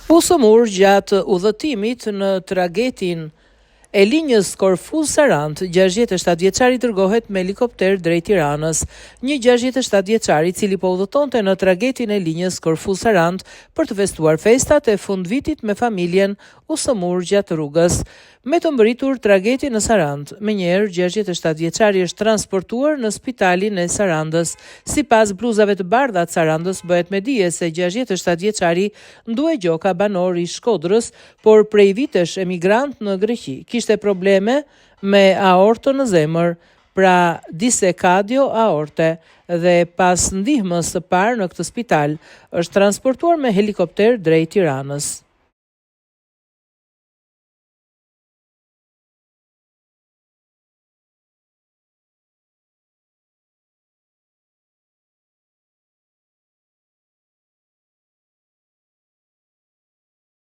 U sëmur gjatë udhëtimit në tragetin e linjës Korfuz-Sarandë, 67 vjeçari dërgohet me helikopter drejt Tiranës. Një 67 vjeçar i cili po udhëtonte në tragetin e linjës Korfuz-Sarandë për të festuar festat e fundvitit me familjen, u sëmur gjatë rrugës. Me të mbërritur trageti në Sarandë, menjëherë 67 vjeçari është transportuar në spitalin e Sarandës. Sipas bluzave të bardha të Sarandës bëhet me dije se 67 vjeçari Ndue Gjoka, banor i Shkodrës, por prej vitesh emigrant në Greqi, kishte probleme me aortën në zemër, pra disekadio aorte, dhe pas ndihmës së parë në këtë spital, është transportuar me helikopter drejt Tiranës.